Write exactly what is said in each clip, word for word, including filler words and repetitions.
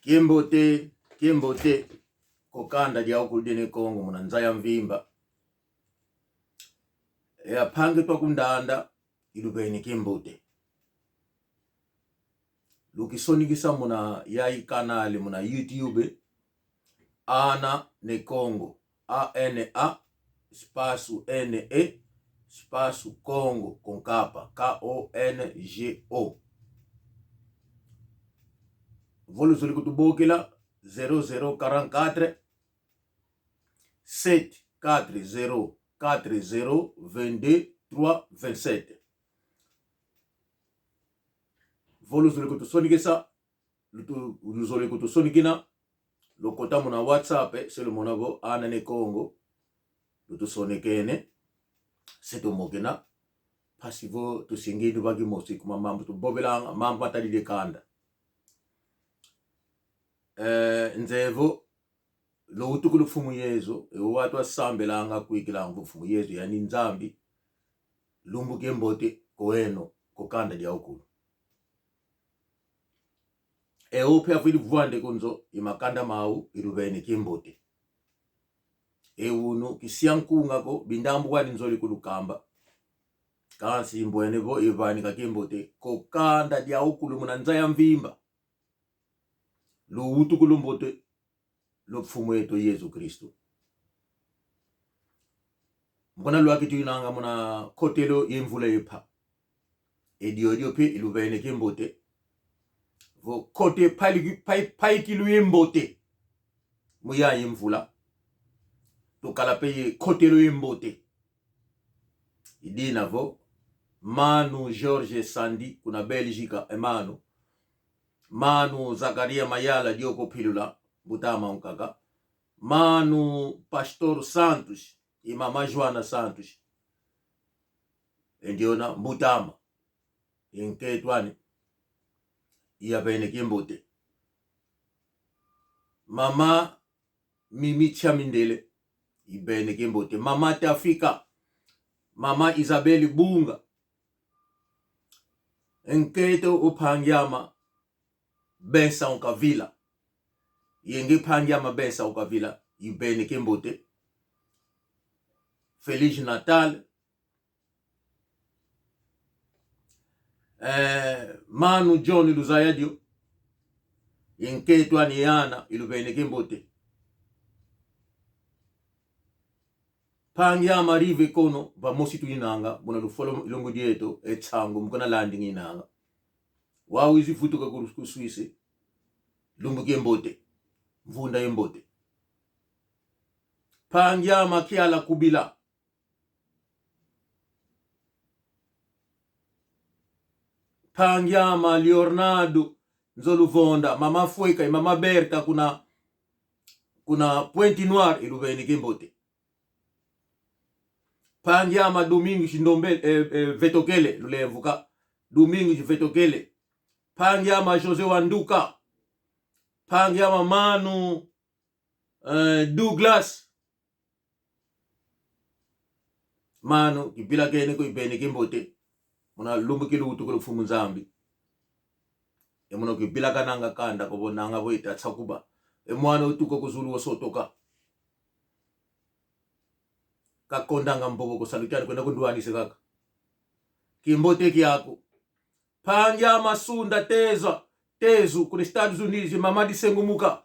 Kiambote, kiambote, ko kanda diawukulu dia Ne Kongo muna nza ya mvimba. E ampangi twa kundanda, iluvene kiambote. Lukisonekesa muna yayi kanali muna YouTube, Ana Ne Kongo, A N A, espaço N E, espaço Kongo, com capa, K O N G O. Vo luzolele kutubokela, zéro zéro quarante-quatre, sept quatre zéro quatre zéro vingt-deux trois vingt-sept. Vo luzolele kutusonekesa, lutu-, luzolele kutusonekena, lukota muna WhatsApp, eh, se lumona vo Ana Ne Kongo, lutusonekene, se tumokena, mpasi vo tusingi ndu va kimosi kuma mambu tuvovela, mambu matadidi e kanda. Eh, nzevo, luwutukulu Mfumu Yezu, e wantu asambilanga kwikilanga vo Mfumu Yezu yani Nzambi, lumbu kiambote kweno, ko kanda diawukulu. E ope avwidi vwande ku nzo, i makanda mau, iluvene kiambote. E unu, kisia nkunga ko, bindambu kwani nzolele kulukamba. Kansi mbwene vo, ivanika kiambote, ko kanda diawukulu muna nza ya mvimba. Luwutukulu mbote lwa Mfumu eto Yezu Kristu. Mu kuna lwaki tuinanga muna kotelo ye mvula yepa. E diodio pe iluvene kiambote. Vo kote paiki-, pai-, paikilu ye mbote. Mu yayi mvula. Tukala pe ye kotelo ye mbote. I dina vo, Manu George Sandi, kuna Bélgica, e manu. Manu Zakaria Mayala, dioko pilula, mbuta ame unkaka. Manu Pastor Santos, i mama Joana Santos. E ndiona mbuta ame. I nkento ani, iyavene kiambote. Mama Mimi Tshamindele, ivene kiambote. Mama Tafika, Mama Isabelle Bunga, e nkento o mpangi ame Bensa Nkavila. Yenge mpangi ame Bensa Nkavila, ivene kiambote. Feliz Natal. Eh, Manu John Luzaya dio. I nkento ani e ana, iluvene kiambote. Mpangi ame Rive Kono, vamosi tuinanga, muna lufolo longo dieto, e nsangu, mu kuna Londres inanga. Wau wizi vutuka ku, ku Suisse, lumbu kiambote, mvunda yambote. Mpangi ame Kiala Kubila. Mpangi ame Leonardo Nzoluvonda, mama Fueka, i mama Berta kuna, kuna Pointe-Noire, iluvene kiambote. Mpangi ame Domingos Ndombe-, eh, eh, Vetokele, lulemvuka. Domingos Vetokele. Mpangi ame José Wanduka. Mpangi ame Manu, eh, Douglas. Manu, kivilakene ko, ivene kiambote. Muna lumbu kiluwutukulu Mfumu Nzambi. E muna kivilakananga kanda ko, vo nanga vo ita tsakuba. E mwana utuka ku zulu wasotoka. Kakondanga mbobo ko, salu kiani kwenda kundwanisa kaka. Kiambote kiaku. Mpangi ame Sunda Teza, Tezu, kuna Estados Unidos, mama Disengumuka.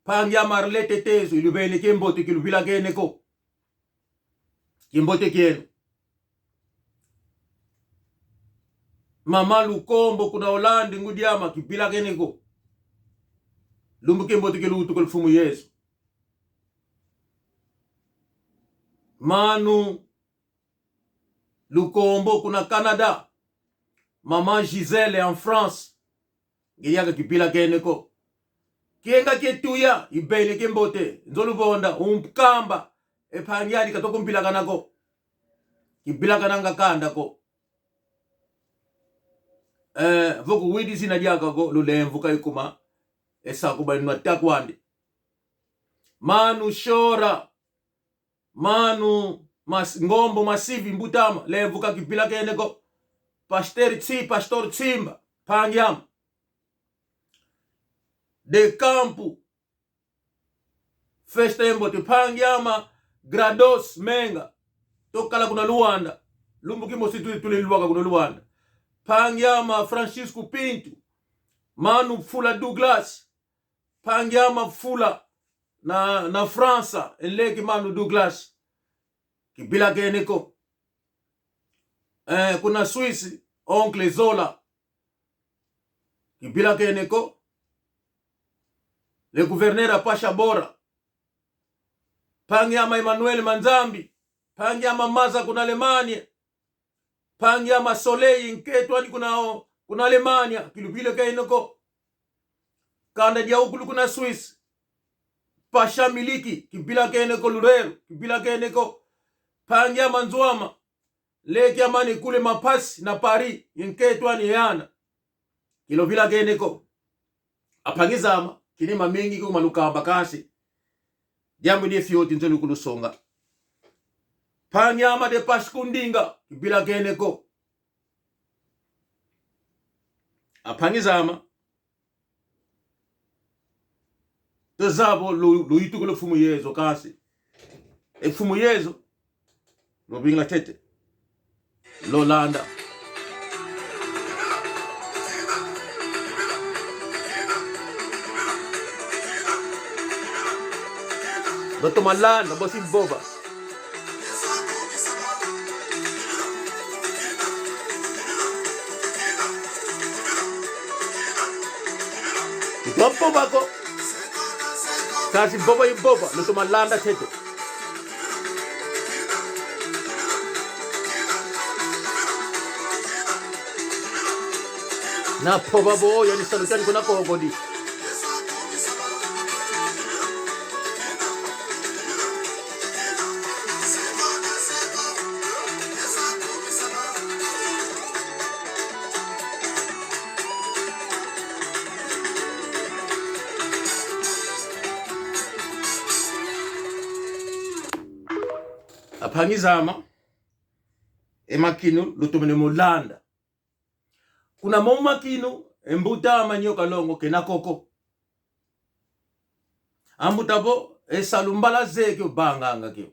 Mpangi ame Arlete Tezu, iluvene kiambote, kiluvilakene ko. Kiambote kieno. Mama Lukombo kuna Holanda, ngudi ame, kivilakene ko. Lumbu kiambote kiluwutukulu Mfumu Yesu. Manu Lukombo kuna Canada. Mama Gisèle en France. Nge yaka kivilakene ko. Kienga kietuya, ivene kiambote. Nzoluvonda, umpukamba. E mpangi ani katoko mvilakana ko. Kivilakananga kanda ko. Eh, vo kuwidi zina diaka ko, lulemvuka ikuma. E sakuba inwa takwandi. Manu Shora. Manu Mas-, Ngombo Masivi, mbuta ame, lemvuka, kivilakene ko. Pastor Tsi-, Pastor Tsimba, mpangi ame. de Campo. Festa yambote. Mpangi ama Grados Menga, twakala kuna Luanda. Lumbu kimosi tu-, tulilwaka kuna Luanda. Mpangi ama Francisco Pinto, mano Fula Douglas. Mpangi ama Fula na, na França, e nleke mano Douglas. Kivilakene ko. Eh, kuna Suisse, oncle Zola. Kivilakene ko. Le gouverneur Apache Abora. Mpangi ama Emmanuel Manzambi. Mpangi ama Maza kuna Alemanha. Mpangi ama Soleil, nkento ani kuna o, kuna Alemanha, kiluvilakene ko. Kanda dia ukulu kuna Suisse. Pasha Miliki, kivilakene ko. Lulero, kivilakene ko. Mpangi ama Nzuama, nleke ama Nikule Mapasi na Paris, ye nkento ani ye ana. Kiluvilakene ko. Ampangi zame, kina mamengi ko ma lukamba kansi, diambu dia fioti nze lukulusonga. Mpangi ama de Pasco Ndinga, kivilakene ko. Ampangi zame, tuzaya vo lu-, luitukulu Mfumu Yezu kansi. E Mfumu Yezu, luvingila ntete. Lulanda. Lutoma landa, bosi vova. Itwa vova ko. Kansi vova ivova, lutoma landa ntete. Na vova vo, yani salu tiani kuna koko di. Ampangi zame, e makinu lutomene mo landa. Kuna mo makinu, e mbuta ama Nyoka Longo kena koko. Ambuta vo, e salu mbala ze kio vanganga kio.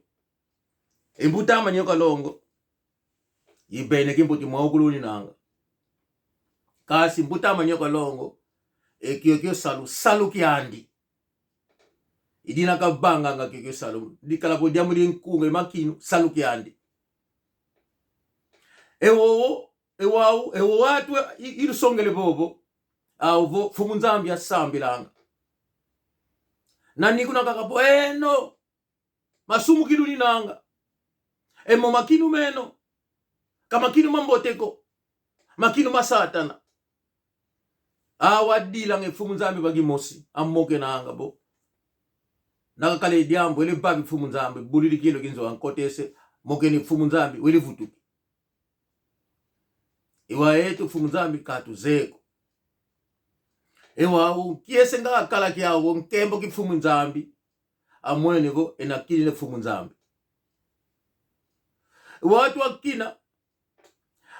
E mbuta ama Nyoka Longo, ivene kimbuti mwa ukulu ninanga. Kansi mbuta ama Nyoka Longo, e kiokio salu, salu kiandi. I dina kavanganga kiokio salu. Dikala vo diambu di nkunga, e makinu, salu kiandi. E wowo, e wau, e wo wantu i-, ilusongele vovo. Au vo, Mfumu Nzambi asambilanga. Nani kuna kaka vo, eno, masumuki luninanga. E mo makinu meno, ka makinu mambote ko. Makinu ma Satana. Awa dilanga e Mfumu Nzambi va kimosi, amokenanga vo. Nakakala e diambu, wele vavi Mfumu Nzambi, bulili kilo kinzo ankotese, mokene Mfumu Nzambi, wele vutuki. Iwa eto Mfumu Nzambi katuzeye ko. Iwa u kiese nga akala kiau, nkembo ki Mfumu Nzambi. Amwene vo, ena kini ne Mfumu Nzambi. Wantu akina,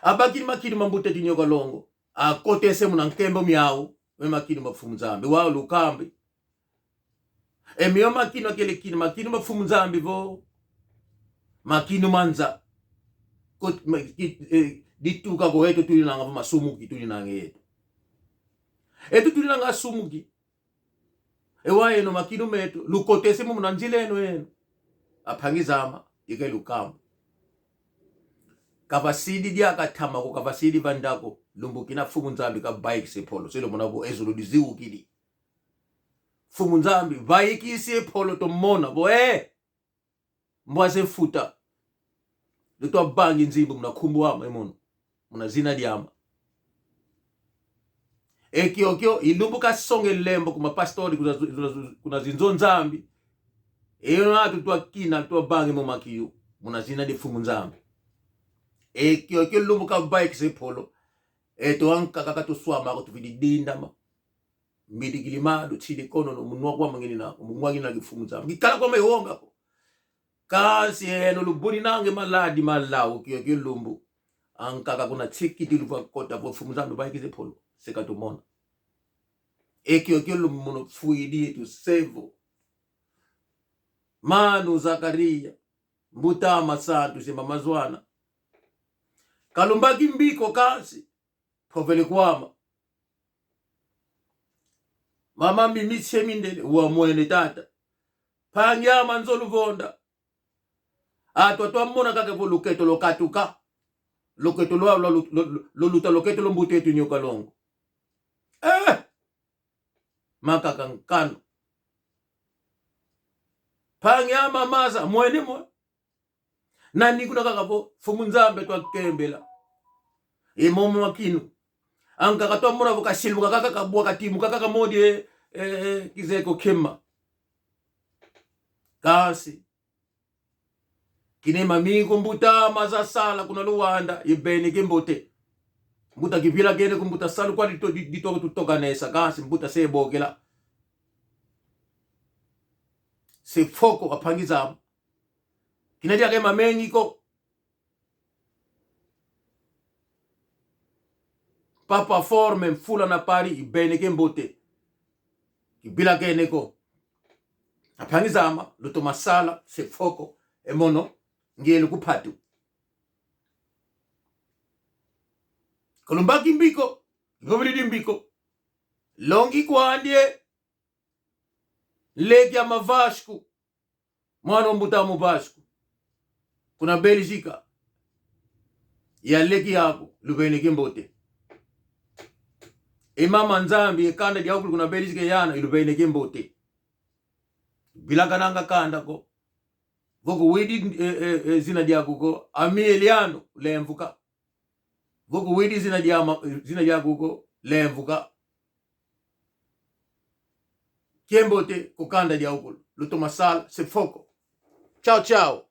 abakini makinu ma mbuta eto Nyoka Longo. Akotese muna nkembo miau, me makinu ma Mfumu Nzambi. Wau lukambi. E mio makinu akele kina, makinu ma Mfumu Nzambi vo. Makinu manza. Kot-, ma-, ki-, eh, dituka ko eto tuninanga vo masumuki tuninanga eto. Eto tuninanga asumuki. Ewa eno makinu meto, lukotese mo muna nzila eno eno. Ampangi zame, ike lukambi. Kavasidi diaka ntama ko, kavasidi vanda ko, lumbu kina Mfumu Nzambi kavaikisi e mpolo, se lumona vo e zulu diziukidi. Mfumu Nzambi vaikisi e mpolo tumona vo, eh! Mbwa ze mfuta. Lutwa vangi nzimbu muna nkumbu ame mono. Muna zina diame. E kiokio, i lumbu kasonge lembo kuma pastori kuna, kuna, kuna zinzo Nzambi. E yo na tutwa kina, tutwa vangi mo makiyu. Muna zina di Mfumu Nzambi. E kiokio lumbu kavaikisi e mpolo. Eto ankaka katuswama ko tuvidi dindama. Mbidi gili madu, tidi kono no, munwa kwa mangini na, munwa ngina ki Mfumu Nzambi. Kikala kwa mayonga ko. Kansi eno lubuni nange maladi malau kiokio lumbu. Ankaka kuna tiki dilu va kota vo Mfumu Nzambi vaikisi e mpolo. Se katumona. Ekiokio lumona fwidi yetu sevo. Manu Zakaria, mbuta ama Santu, se mama Zwana. Kalumbaki mbiko kansi, kovele kwama. Mama Mimi Semindele, wamwene tata. Mpangi ama Nzolu Vonda. Atwa twamona kaka vo luketo lwakatuka. Luketo lwa, lwa, lwa, lwa, lwa luta luketo lwa mbuta etu Nyoka Longo. Eh! Makaka nkanu. Mpangi ama Maza, mwene mwa. Nani kuna kaka vo, Mfumu Nzambi twakembela. E momo makinu. Ankaka twamona vo kasiluka kaka kabwa katimuka kaka modi e, e, e, kizeko kema. Kansi. Kina e mamiku mbuta ama Zasala kuna Luanda, ibeneke mbote. Mbuta kivilakene ko mbuta salu kwa dito, di-, dito tutokanesa, kansi mbuta se bokela. Se foko a mpangi zame. Kina diaka e mamengi ko. Papa Forme Mfula na Paris, ibeneke mbote. Kivilakene ko. A mpangi zame, lutoma sala, se foko, e mono, ngiele ku mpatu. Kalumbaki mbiko, ivovilidi mbiko. Longi kwandi e, leki ama Vasco. Mwana wa mbuta ama Vasco. Kuna Bélgica. Ya leki yaku, lubeneke mbote. E mama Nzambi, e kanda diaku kuna Bélgica yana, ilubeneke mbote. Vilakananga kanda ko. Vo kuwidi, e, e, e, zina diaku ko, Ami Eliano, lemvuka. Vo kuwidi zina dia ma-, zina diaku ko, lemvuka. Kiambote ku kanda diaku, lutoma sala, se foko. Tchau, tchau.